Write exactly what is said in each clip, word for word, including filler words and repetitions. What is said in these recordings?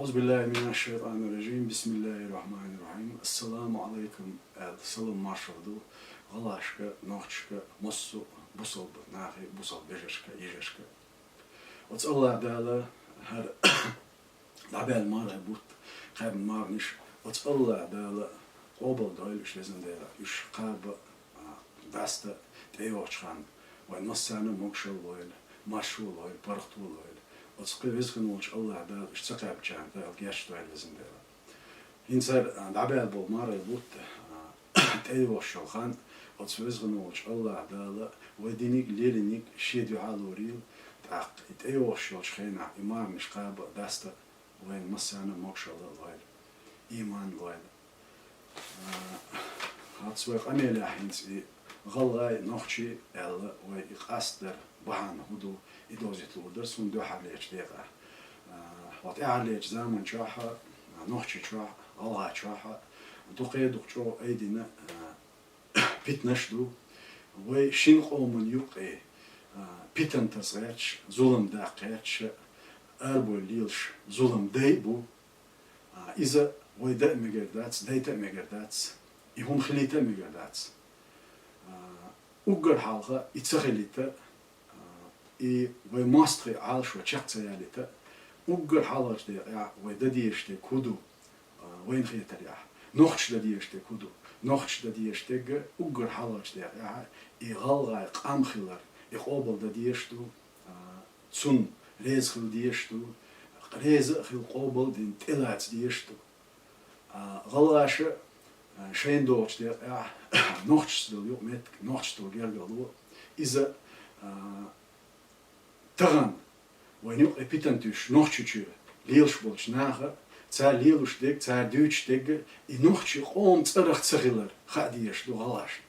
أعوذ بالله من الشيطان الرجيم. بسم الله الرحمن الرحيم. السلام عليكم. Аьлла, салам маршалла ду гӀалгӀашка, нохчашка, массо а бусалба нахе, бусалба вежаршка, йижаршка. Оцу АллахӀ Дала хӀара дӀабаьлла мархий бутт, кхаьбна марханаш, оцу АллахӀ Дала къобал дойла уьш, везан Дела, уьш кхаба, а, даста тӀейогӀучу ханна вайн массарна а могушалла лойла, маршо лойла, паргӀато лойла. Оцу кхин веза хин волчу АллахӀ Дала уьш ца кхаьбчарна Дала гечдойла, везан Дела. ХӀинца хӀара, а, дӀабаьлла болу мархий бутт, а, тӀейогӀуш йолу хан, оцу веза хин волчу АллахӀ Дала вай диниг а, леллиниг а Шен дуьхьа лорийла, тӀаккха и тӀейогӀуш йолчу хенахь и марханаш кхаба а, даста а вайн массарна а могушалла а лойла, ийман а лойла. А, хӀинца вай къамелехь хӀинца и гӀалгӀай, нохчий аьлла, вай и къастадар бахьана хӀун ду, и довзийта луур дара суна дуьххьарлечу декъехь. А, хьо тӀаьххьарлечу заман чохь а, Нохчийчохь а, ГӀалгӀайчохь а дукха-дукха чӀогӀа айдина, а, питанаш ду. Вай шина къоман юккъе, а, питана таса гӀерташ, зулам даккха гӀерташ, арабевлла лелаш зулам дай а бу. А, иза вай дан а мегар дац, дайта а мегар дац, и хӀума хилийта а мегар дац. А, уггар хьалха и ца хилийта, а, и вай мостагӀий Ӏалашо чекх ца ялийта, уггар хьалхарчу декъехь вай дан дезаш дерг хӀун ду, а, вайна хетарехь, нохчаша дан дезаш дерг хӀун ду? Нохчаша дан дезаш дерг уггар хьалхарчу декъехь и гӀалгӀай къам хилар, и къобал дан дезаш ду, а, цунна реза хила дезаш ду, реза а хила, къобал а дина, тӀелаца дезаш ду. А, гӀалгӀаша, а, шайна догӀучу декъехь нохчашца долу юкъаметтиг, нохчашца долу гергарло, иза, а, тахана вайна юкъа питана туьйсуш Нохчийчуьра лелаш болчу наха, цара лелош дерг, цара дуьйцуш дерг, и нохчийн къоман цӀарах ца хилар хаа дезаш ду гӀалгӀашна.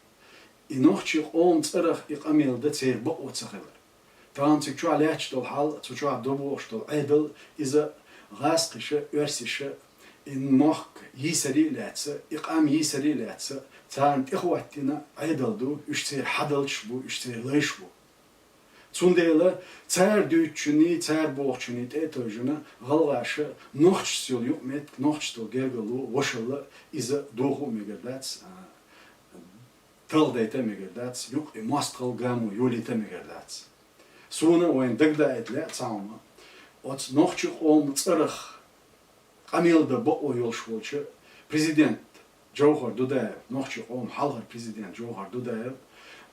И нохчийн къоман цӀарах и къамел дан церан бакъо ца хилар. Тахана цига чохь лаьтташ долу хьал, цу чохь дан бохуш долу Ӏедал, иза гӀазкхаша, оьрсаша, и мохк йийсаре а лаьцна, и къам йийсаре а лаьцна, царна тӀехӀоттийна Ӏедал ду, уьш церан хьадалчаш бу, уьш церан лайш бу. Цундела цара дуьйцучунний, цара бохучунний тӀе а тевжина, гӀалгӀаша нохчашца йолу юкъаметтиг, нохчашца долу гергарло, вашалла, иза дохо а мегар дац, а, талхадайта а мегар дац, юкъа и мостагӀалла гамо йолийта а мегар дац. Суна вайна дагадаийта лаьа цхьа хӀума. Оцу нохчийн къоман цӀарах къамел дан бакъо йолуш волчу президент Джовхар Дудаев, нохчийн къоман хьалхара президент Джовхар Дудаев,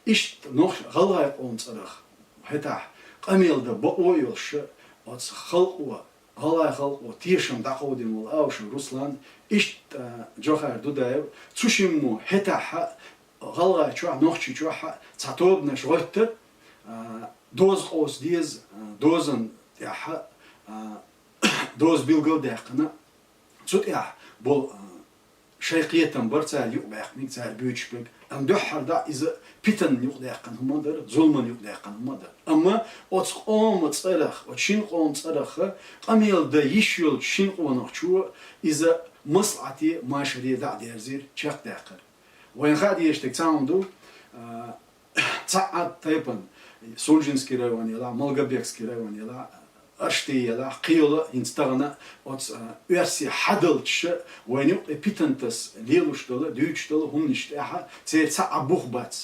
иштта нох-, гӀалгӀай къоман цӀарах хӀетахь къамел дан бакъо а йолуш, оцу халкъо, гӀалгӀай халкъо тешам дӀакховдийна волу Аушев Руслан, иштта, а, Джовхар Дудаев, цу шиммо хӀетахь а гӀалгӀайчохь а, Нохчийчохь а цхьа тобанаш гӀоьттира, а, доза къовса деза, а, дозан тӀехь а, а, доза билгал а даьккхина, цу тӀехь болу, а, шайн кхетам бара цара юкъадаьккхинарг, цара буьйцуш берг. Амма дуьххьара дӀа иза питанна юкъадаьккхина хӀума дара, зуламна юкъадаьккхина хӀума дара. Амма оцу къоман цӀарах, оцу шина къоман цӀарах къамел дан йиш йолчу шина къонахчо иза маслаӀате, машаре дӀа а дерзийра, чекхдаьккхира. Вайна хаа дезаш дерг цхьа хӀума ду, а, цхьа а тайпана, Сунжинский район елахь, Малгобекский район елахь, Орште елахь, кхин йолу хӀинца тахана оцу, а, оьрсийн хьадалчаша вайна юкъа питана таса лелош долу, дуьйцуш долу хӀуманаш тӀехь а церан цхьа а бух бац.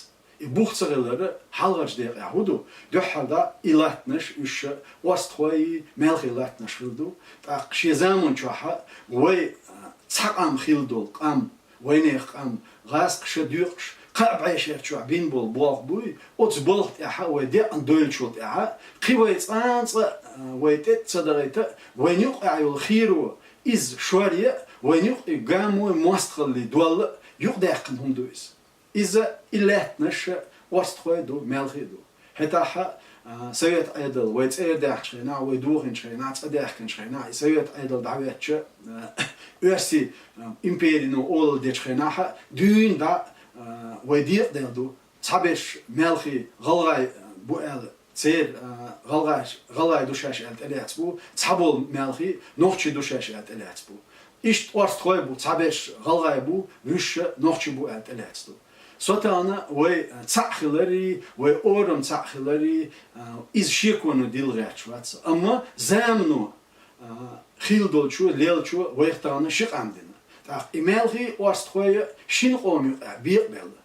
И бух ца хилар хьалхарчу декъехь хӀун ду? Дуьххьара дӀа и латтанаш уьш орстхойн, маьлхан латтанаш хилла ду. ТӀаккха шен заман чохь а вай, а, цхьа къам хилла долу къам, вайнехан къам, гӀазкхаша доькъуш, кхаа бӀешерчохь бина болу болх буй, оцу балха тӀехь а вай декъна дойлачул тӀаьхьа, кхин вай цкъа а, цкъа а, вай тӀе а ца дахийта, вайна юкъахь йолу хийро, иза шоръян а, вайна юкъа и гамо, мостагӀаллин долла а юкъадаьккхина хӀума ду иза. Иза и лаьттанаш орстхой а ду, маьлхий а ду. ХӀетахь а, а, совет Ӏедал вай цӀера даьхначу хенахь, вай дохийначу хенахь, цӀа даьхкинчу хенахь, и совет Ӏедал дӀаветтача, а, оьрсийн, а, империно олалла дечу хенахь а дуьйна дӀа, а, вай декъаделла ду. Цхьаберш маьлхий гӀалгӀай, а, бу аьлла, церан, а, гӀалгӀай, гӀалгӀай ду шаьш аьлла тӀелаьцна бу, цхьаболу маьлхий нохчий ду шаьш аьлла тӀелаьцна бу. Иштта орстхой а бу, цхьаберш гӀалгӀай бу, вуьшша нохчий бу аьлла тӀелаьцна ду. Со тахана вай цхьаъ хиларий, вай орам цхьаъ хиларий, а, иза шеконо дилла гӀерташ вац. Амма замано, хилла долчо, леллачо вайх тахана ши къам дина. ТӀаккха и маьлхий, орстхой шин къоман юкъа бекъабелла.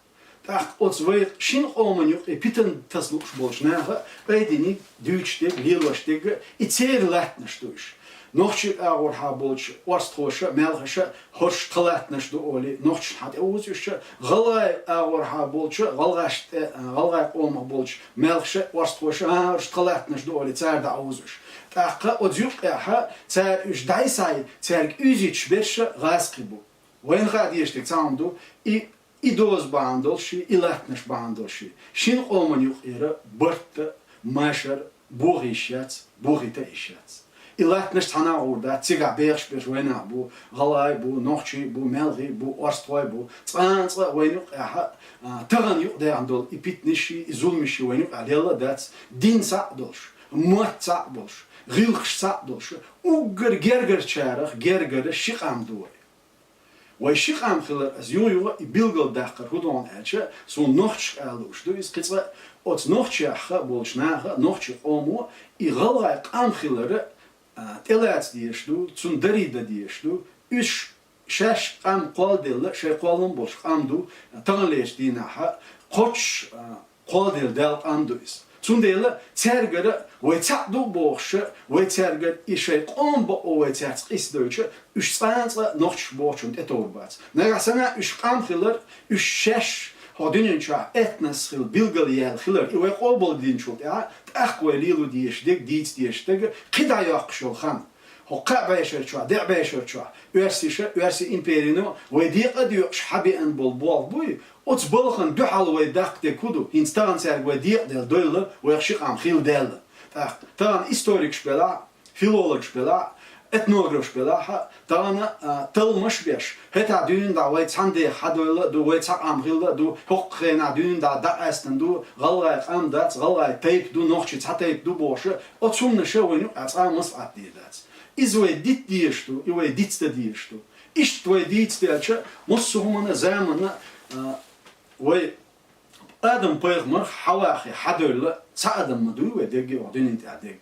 ТӀаккха оцу вай шин къоман юкъа питана таса лууш болчу наха айдиниг, дуьйцуш дерг, лелош дерг и церан латтанаш ду уьш. Нохчийн агӀорхьа болчу орстхоша, маьлхаша хӀорш тхан латтанаш ду олий, нохчашна хьан тӀе узу уьш, гӀалгӀайн агӀорхьа болчу, гӀалгӀаш тӀе, гӀалгӀайн къомах болчу маьлхаша, орстхоша, а, хӀорш тхан латтанаш ду олий, цара дӀаузу уьш. ТӀаккха оцу юккъехьа цара уьш дӀай-схьай, цаьрга уьйзуьйтуш берш гӀазкхий бу. Вайна хаа дезаш дерг цхьа хӀума ду, и, и доза бахьана долуш, и латтанаш бахьана долуш, шин къоман юкъера барт а, машар а бохийш яц, бохийта а йиш яц. И латтанаш цхьана а гӀур дац, цигахь бехаш берш вайнах бу, гӀалгӀай бу, нохчий бу, маьлхий бу, орстхой бу, цкъа а, цкъа а вайна юкъехьа, а, тахана юкъадаьхна долу и питанаш, и зуламаш вайна юкъехь лелла а дац, дин цхьаъ а долуш, мотт цхьаъ а болуш, гӀиллакхаш цхьаъ а долуш, уггар гергарчарах гергара ши къам ду вай. Вай ши къам хилар аса юха-юха и билгалдаккхар хӀун ду хьуна аьлча, суна нохчашка ала лууш ду иза кхин цкъа, оцу нохчех а болчу наха, нохчийн къомо и гӀалгӀайн къам хилар, а, тӀелаца дезаш ду, цунна дарий дан дезаш ду, уьш шаьш къам кхолладелла, шайн кхоллам болуш къам ду, таханлерчу дийнахьа кхоччуш, а, кхолладелла даьлла къам ду иза. Цундела цаьргара вай цхьаъ ду бохуша, вай цаьргара и шайн къоман бакъо вай цаьрца къийсадойтуша, уьш цкъа а, цкъа а нохчаш бохучунна тӀетовр бац. Нагахь санна уьш къам хилар, уьш шаьш хӀокху дуьнен чохь этнос хилла билгалъяьлла хилар, и вай къобалдинчул тӀаьхьа тӀаккха вай лело дезаш дерг, дийца дезаш дерг кхин дӀайоккхуш йолу хан. ХӀокху кхаа бӀешар чохь, деа бӀешар чохь, оьрсаша, оьрсийн империно вай декъа а доькъуш хьабеана болу болх буй, оцу балхана дуьхьал вай даккха дерг хӀун ду? ХӀинца тахана цаьрга вай декъаделла довлла, вайх ши къам хилла даьлла. ТӀаккха тахана историкаш белахь а, филологаш белахь а, этнографаш белахь а, тахана, а, талламаш а беш, хӀетахь дуьйна дӀа вай цхьана деха хьадовлла а ду, вай цхьа къам хилла а ду, хӀокху хенахь дуьйна дӀа дӀакъаьстина ду, гӀалгӀайн къам дац, гӀалгӀайн тайпа ду, нохчийн цхьа тайпа ду бохуша, оцу хӀуманаша вайна юкъахь цкъа а маслаӀат дийр дац. Иза вай дита дезаш ду, и вай дицдан дезаш ду. Иштта вай дийца делча, массо а хӀуманна, заманна, а, вай Адам-пайхамарх Хьавахе хьадевлла цхьа адам ма дуй вай дерриге а дуьнен тӀехь дерг.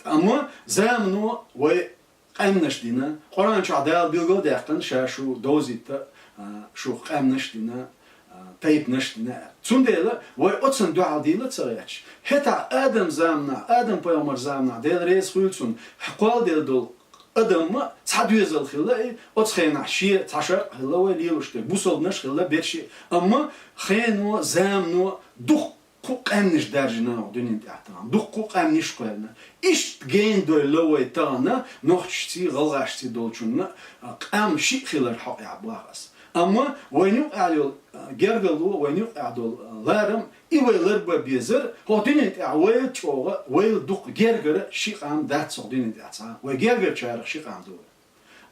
Амма замано вай къаьмнаш дина, Къуръан чохь Дала билгал а даьккхина, ша шу довзийта, а, шух къаьмнаш дина, а, тайпанаш дина аьлла. Цундела вай оцунна дуьхьал дийла а ца гӀерташ, хӀетахь Адам заманахь, Адам-пайхамар заманахь, Дела реза хуьлда цунна, кхолладелла долу адам а цхьа доьзал хилла и, оцу хенахь шен цхьа шаркъ хилла вай лелош дерг, бусалбанаш хилла берш а. Амма хено, замано дуккха а къаьмнаш даржина оха дуьнен тӀехь тахана, дуккха а къаьмнаш кхоьллина. Иштта гена довлла вай тахана нохчашций, гӀалгӀашций долчунна, а, къам шиъ хилар хьокъехь боху ас. Амма вайна юкъахь йолу, а, гергарло, вайна юкъахь долу, а, ларам, и вай ларбан безар, хӀокху дуьнен тӀехь вайла чӀогӀа, вайла дукха гергара ши къам дац хӀокху дуьнен тӀехь цхьа а, вай гергарчарах ши къам ду вай.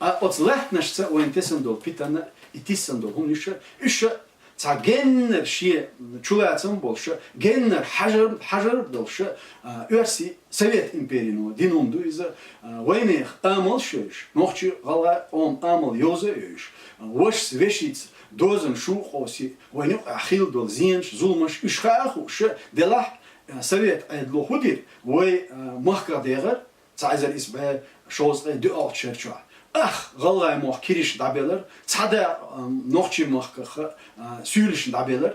А оцу лаьттанашца вайна тесна долу питана, и тиссан долу хӀуманаш, уьш цхьа геннара шен чулацам болуша, геннара хьажар, хьажар болуша, а, оьрсийн Совет империно дина хӀума ду иза, а, вайнехан амалш а йойуш, нохчийн, гӀалгӀайн къоман амал йовза а йойуш, а, вашас, вешица дозанна шу а къовсий, вайна юкъахь хилла долу зенаш, зуламаш, уьш хаа а хууша, делахь, а, Совет Ӏедало хӀун дира, вай, а, махках дехар, цхьа эзар исс бӀе шовзткъе доьалгӀачу шарчохь. Ах, гӀалгӀайн мохк киришна дӀабелар, цхьа да, а, нохчийн махках, а, суьйлашна дӀабелар.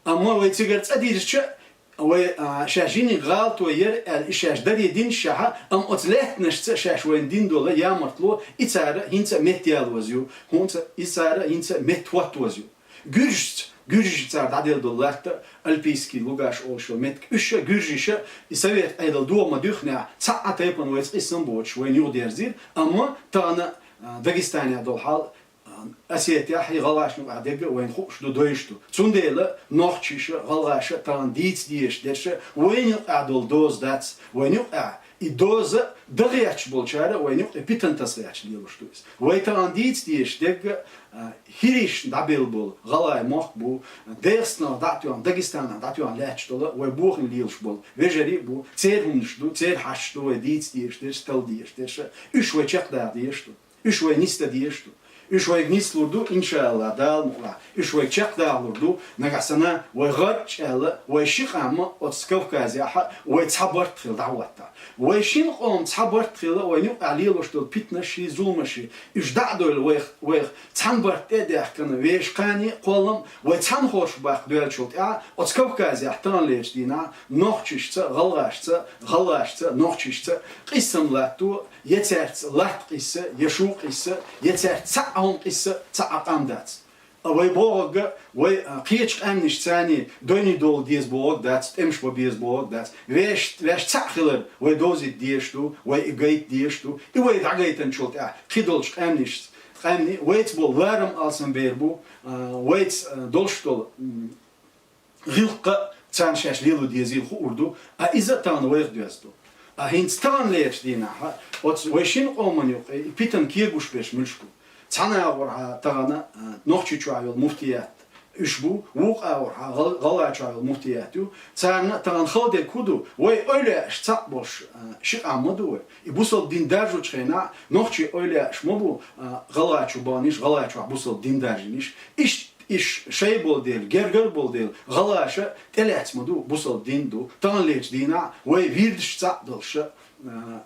Амма вай цигара цӀа дирзича, вай, а, шаьш жиниг гӀалат вай яра аьлла, и шаьш даре динашшехьа, амма оцу лаьттанашца шаьш вайна дина долу ямартло, и цара хӀинца а метта ялоза ю, хӀунца и цара хӀинца а метта хӀоттоза ю. Гуьржашца, гуьржаша цара дӀаделла долу латта, Альпийский лугаш олуш йолу меттиг, уьш а гуьржаша, и Совет Ӏедал догӀа ма дуьхнехь, цхьа а тайпана вайца къийсам боцуш вайна юхадерзийра, амма тахана, а, Дагестанехь долу хьал, Осетехь, хӀей, гӀалгӀашна юкъахь дерг а вайна хууш ду, дойуш ду. Цундела нохчаша, гӀалгӀаша тахана дийца дезаш дерш а вайна юкъахь долу доза дац, вайна юкъахь и доза дан гӀерташ болчара вайна юкъахь питана таса гӀерташ лелош ду иза. Вай тахана дийца дезаш дерг а, а, хӀиришна дӀабелла болу гӀалгӀайн мохк бу, ДегӀастанах дӀа а тоьхна, Дагестанах дӀа а тоьхна лаьтташ долу вай бохийна лелаш болу вежарий а бу, церан хӀуманаш ду, церан хьашташ ду вай дийца дезаш дерш, талла дезаш дерш а, уьш вай чекхдаха дезаш ду. Уьш вай нисдан дезаш ду. Уьш вайга нислур ду, иншааллахӀ, Дала мукъалахь. Уьш вайга чекхдалур ду, нагахь санна вай гӀарчӀ аьлла, вай ши къам оцу Кавказехь вай цхьа барт хилла дӀахӀотта. Вай шина къоман цхьа барт хилла, вайна юкъахь лелош долу питанаш а, зуламаш а, уьш дӀа а довлий, вайх, вайх цхьана барт тӀе а даьхкина, вешан кхане а, кхоллам а, вай цхьаьна хорша баккха доьллачул тӀаьхьа, оцу Кавказехь таханлерчу дийнахь нохчашца, гӀалгӀашца, гӀалгӀашца, нохчашца къийсам латто, я цаьрца латта къийса, я шу къийса, я цаьрца цхьа а хӀума къийса, цхьа а къам дац. А вай бохург, вай, а, кхечу къаьмнашца дойне довла деза бохург дац, тӀемаш бан беза бохург дац. Вешан, вешан цхьаъ хилар вай довзийта дезаш ду, вай и гайта дезаш ду. И вай дӀагайтинчул тӀаьхьа кхидолчу къаьмнашца, къаьмнийн вайца болу ларам алсамбер бу, а, вайца, а, долуш долу, м, гӀиллакх а царна шаьш лело дезийла хуур ду, а иза а тахана вайх доьзна ду. А хӀинца таханлерчу дийнахь оцу вай шина къоман юкъа и питана кегош берш муьлш бу? Цхьана агӀорхьа тахана, а, Нохчийчохь йолу муфтият уьш бу, вукху агӀорхьа гӀал-, ГӀалгӀайчохь йолу муфтият ю. Царна а тахана хала дерг хӀун ду? Вай эвлаяаш цхьаъ болуш, а, ши къам ма ду вай. И бусалба дин даржучу хенахь нохчийн эвлаяаш ма бу, а, ГӀалгӀайчу баханарш, ГӀалгӀайчохь бусалба дин даржийнарш. Иштта Иш шайн болу дела, гергара болу дела, гӀалгӀаша тӀелаьцна ма ду, бусалба дин ду. Таханлерчу дийнахь вай вирдаш цхьаъ долуш, а,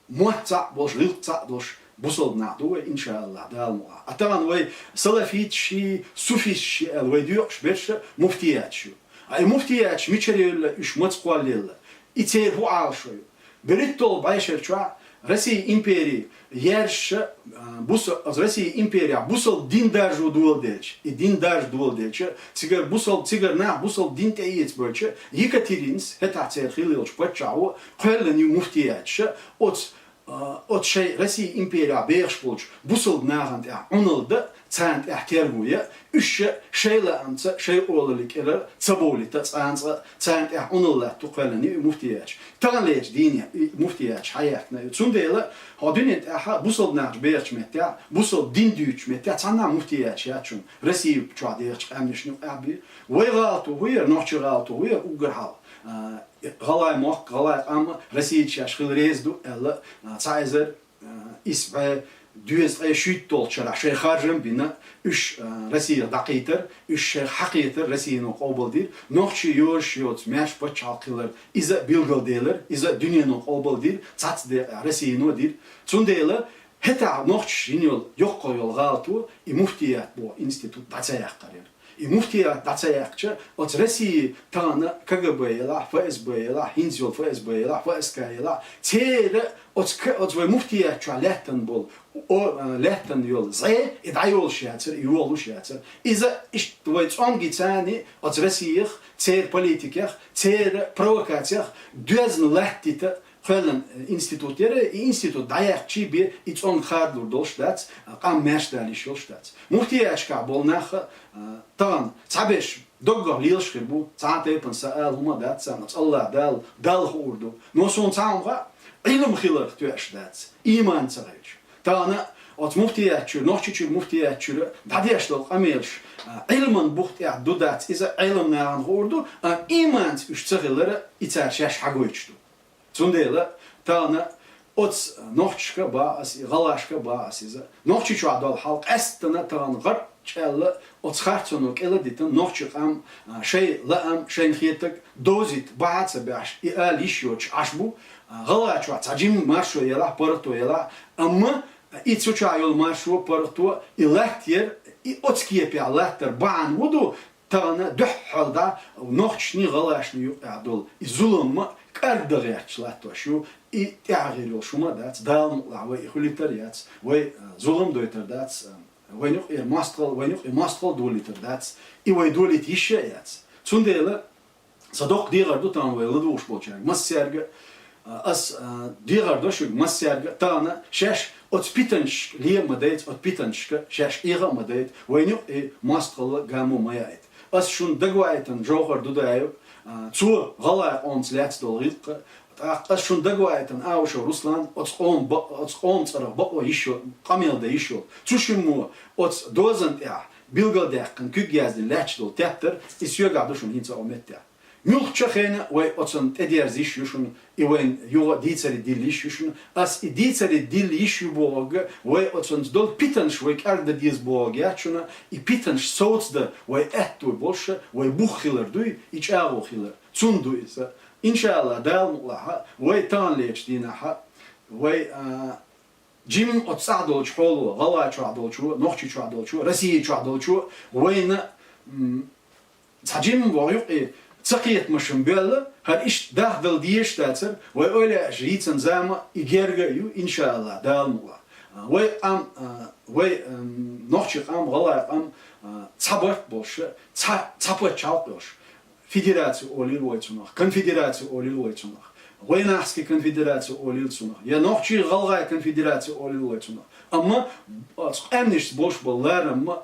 мотт цхьаъ болуш, гӀиллакх цхьаъ долуш бусалба нах ду вай, иншааллахӀ, Дала мукъалахь. А тахана вай салафиташ а, суфисташ а аьлла вай доькъуш берш а муфтияташ ю. А и муфтияташ мичара евлла, уьш маца кхоллаелла? И церан хӀун Ӏалашо ю? БерхӀитталгӀа бӀешар чохь Российн импери яьржа, а, буса-, оцу Российн имперехь бусалба дин даржо доладелча, и дин даржа доладелча, цигара бусалба, цигара нах бусалба дин тӀеэцабелча, Екатеринас, хӀетахь церан хилла йолчу паччахьо, кхоьллина ю муфтияташ, оцу, а, оцу шайн Российн имперехь бехаш болчу бусалба нахана тӀехь Ӏуналла дан, царна тӀехь терго ян, уьш шайн лаамца, шайн олаллин кӀелара ца бовлийта цкъа а, цкъа а царна тӀехь Ӏуналла латто кхоьллина ю и муфтияташ. Таханлерчу дийне и муфтияташ хьаяьккхина ю. Цундела хьо дуьнен тӀехь бусалба нахаца бехачу меттехь, бусалба дин дуьйцучу меттехь цхьанна а муфтияташ яц шуна, Россия чохь дехачу къаьмнашна юкъахь бен. Вай гӀалато хӀун яра, нохчийн гӀалато хӀун яра уггар хьалха? А, гӀалгӀай мохк, гӀалгӀай къам Россияца шаьш хила реза ду аьлла, а, цхьа эзар а, исс бӀе дезткъе шийтталгӀачу шарахь шайн харжам а бина, уьш, а, Россиях дӀакхийтар, уьш шайх хьакхетар Россино къобалдира, нохчий йозуш йоцу маьрша пачхьалкх хилар иза а билгалделар, иза а дуьнено къобалдира, цхьацца декъехь Россино дира. Цундела хӀетахь нохчаша йина йолу йоккха йолу гӀалато и муфтият боху институт дӀа ца яккхар яра. И муфтият дӀа ца яьккхича, оцу России тахана КГБ елахь, ФСБ елахь, хӀинца йолу ФСБ елахь, ФСК елахь, церан оцу к-, оцу вай муфтият чохь лаьттана болу, о, а, лаьттана йолу зӀе и дӀайолуш яцара, и йолуш яцара. Иза иштта вай цӀонгий царний оцу Россиях, церан политикех, церан провокациях доьзна латтийта кхоьллина институт яра, и институт дӀаяьккхича бен и цӀонга хадалур долуш дац, къам маьрша дала йиш йолуш дац. Муфтияташкахь болу нах а, тахана цхьаберш доггах лелаш хир бу, цхьа а тайпана сан ала хӀума а дац царна, оцу АллахӀ Далла, Далла хуур ду. Но суна цхьа хӀума хаьа, Ӏилма хиларх тоьаш дац, ийман ца хилча. Тахана оцу муфтиятчуьра, Нохчийчуьра муфтиятчуьра дӀадеш долу къамелаш, а, Ӏилман бух тӀехь ду дац, иза Ӏелам нахана хуур ду, амма ийманца уьш ца хилар и цара шаьш хьагойтуш ду. Цундела тахана оцу нохчашка а боху ас, и гӀалгӀашка а боху ас иза. Нохчийчохь долу хьал къаьсттина тахана гӀарчӀ аьлла, оцу харцоно кӀел а дитина, нохчийн къам, а, шайн лаам, шайна хетарг довзийта бахьа а ца беш, и ала йиш йоцуш Ӏаш бу. А, ГӀалгӀайчохь цхьа жимма маршо елахь, паргӀато елахь, амма и цу чохь йолу маршо, паргӀато, и латтаяр, и оцу кепехь латтар бахьана хӀун ду, тахана дуьххьал дӀа нохчашний, гӀалгӀашний юкъахь долу и зулам а кӀаргдан гӀерташ латтош ю, и тӀаьхьа хир йолуш хӀума а дац, Дала мукъалахь вай и хуьлуьйтар а яц, вай, а, зулам а дойтар дац, а, вайна юкъера мостагӀалла, вайна юкъе мостагӀалла а долийтар дац, и вай долийта йиш а яц. Цундела сан доккха дегӀар ду тахана вай ладугӀуш болчаьрга массаьрга а, ас, а, дегӀар до шуьга массаьрга а, тахана шаьш оцу питанашка ле а ма дайца, оцу питанашка шаьш Ӏеха а ма дайта, вайна юкъе мостагӀалла а, гамо а ма яийта. Ас шуна дагаваийтина Жовхар Дудаев, а, цо гӀалгӀай къомаца лаьцна долу гӀиллакх а, тӀаккха ас шуна дагаваийтина Аушев Руслан, оцу къоман ба-, оцу къоман цӀарах бакъо йиш йолу, къамел дан йиш йолу. Цу шиммо оцу дозан тӀехь билгалдаьккхина, куьг яздина лаьтташ долу тептар, и соьгахь ду шуна хӀинца оцу меттехь. Муьлххача хенахь вай оцунна тӀедерза йиш ю шуна, и вайна юха дийцаре дилла йиш ю шуна. Ас и дийцаре дилла йиш ю бохург, вай оцунца долу питанаш вай кӀаргдан деза бохург яц шуна, и питанаш совцадан вай аьтто болуш, вай бух хилар дуй, и чӀагӀо хилар. Цунна ду иза. Иншалла, Дала мукъалахь, вай таханлерчу дийнахь, вай, а, жимма оцу цӀахь долчу хьоло, ГӀалгӀай чохь долчо, Нохчий чохь долчо, Россий чохь долчо, вайна, м, цхьа жимма вогӀу юкъе ца кхетамашна боьлла, хӀара иштта дахдала дезаш дацара, вай ойла еш йийцина зама и герга а ю, иншалла, Дала мукъалахь. А, вай къам, а, вай, м, нохчий къам, гӀалгӀай къам, а, цхьа барт болуш, цхьа, цхьа пачхьалкх йолуш. Федераци олийла вай цунах, конфедераци олийла вай цунах, Вайнахский конфедераци олийла цунах, я нохчий-гӀалгӀай конфедераци олийла вай цунах. Амма оцу къаьмнашца болуш болу ларам ма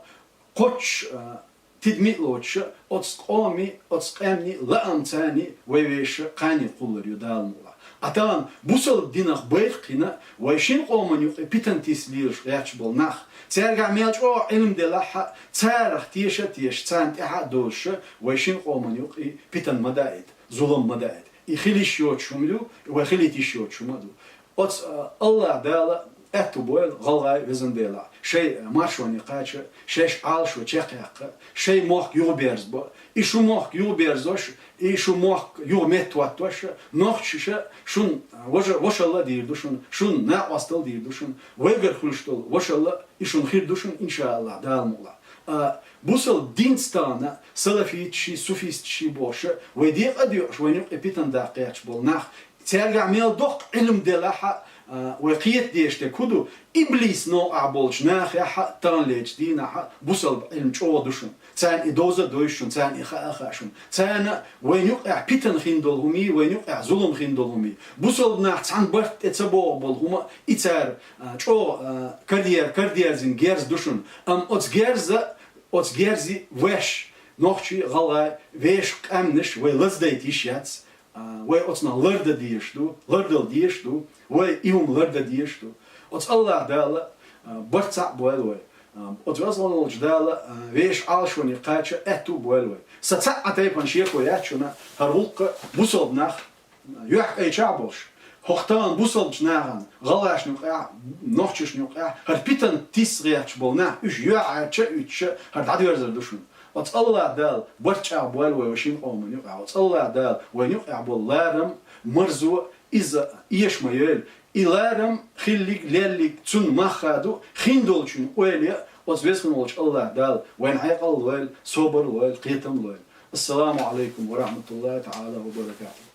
кхоччуш, а, тидаме а лоцуш, оцу къоман, оцу къаьмнийн лаамца вай вешан кхане кхуллур ю Дала мукъалахь. Ӏа тахана бусалба динах байракх йина, вай шина къомана юкъе питана тиса лелаш гӀерташ болу нах, цаьргахь мел чӀогӀа Ӏилма делахь а, царах теша а тешаш, царна тӀаьхьа а довзуш, вай шина къомана юкъе питана ма даийта, зулам ма даийта. И хила йиш йоцуш хӀума ю, и вай хилийта йиш йоцуш хӀума а ду. Оцу, а, АллахӀ Дала аьтту бойла гӀалгӀай везан Делахь, шайн маршоне кхача, шаьш Ӏалашо чекхъяккха, шайн мохк юхаберзабо, и шун мохк юхаберзош, и шун мохк юха меттахӀоттош, нохчаша шун, а, вожа-, вошалла а дийр ду шуна, шун накъосталла а дийр ду шуна, вайгара хуьлуш долу вошалла а и шуна хир ду шуна, иншаАллахӀ, Дала мукъалахь. А, бусалба динца тахана салафиташ, суфисташ бохуш, вай декъа а доькъуш, вайна юкъе питана даккха гӀерташ болу нах, цаьргахь мел доккха Ӏилма делахь а, а, вай кхета дезаш дерг хӀун ду, иблис новкъахь болчу нахехь а, таханлерчу дийнахь а бусалба Ӏилма чӀогӀа ду шуна. Царна и довза а довзуш шуна, царна и хаа а хаа шуна. Царна вайна юкъехь питана хин долу хӀумий, вайна юкъехь зулам хин долу хӀумий. Бусалба нах цхьана барт тӀе ца богӀу болу хӀума, и цара, а, чӀогӀа, а, карьер-, кардерзина герз ду шуна. Амма оцу герза, оцу герзи веш, нохчий, гӀалгӀай, вешан къаьмнаш вай лаздайта йиш яц. А, вай оцунах лардан дезаш ду, лардала дезаш ду, вай и хӀума лардан дезаш ду. Оцу АллахӀ Дала, а, барт цхьаъ бойла вай. А, оцу веза волчу Дала, а, вешан Ӏалашоне кхача аьтту а бойла вай. Сан цхьаъ а тайпана шеко яц шуна, хӀара гӀуллакх бусалба нах, а, юьхькӀайчахь а болуш, хӀокху тахана бусалбачу нахана, гӀалгӀашна юкъехь, нохчашна юкъехь, хӀара питана тиса гӀерташ болу нах, уьш юьхьӀаьржа а уьттуш, хӀара дӀадоьрзур ду шуна. Оцу АллахӀ Дала барт чӀагӀ бойла вай, вай шина къомана юкъахь. Оцу АллахӀ Дала вайна юкъахь болу ларам, марзо, иза эша ма йойла. И ларам хиллиг, леллиг цунна мах а ду, хин долчун ойла ян, оцу веза волчу АллахӀ Дала вайна хьекъал а лойла, собар а лойла, кхетам а лойла. Ассаламу Ӏалайкум ва рахьматуллахӀи таӀала ва баракатухӀ.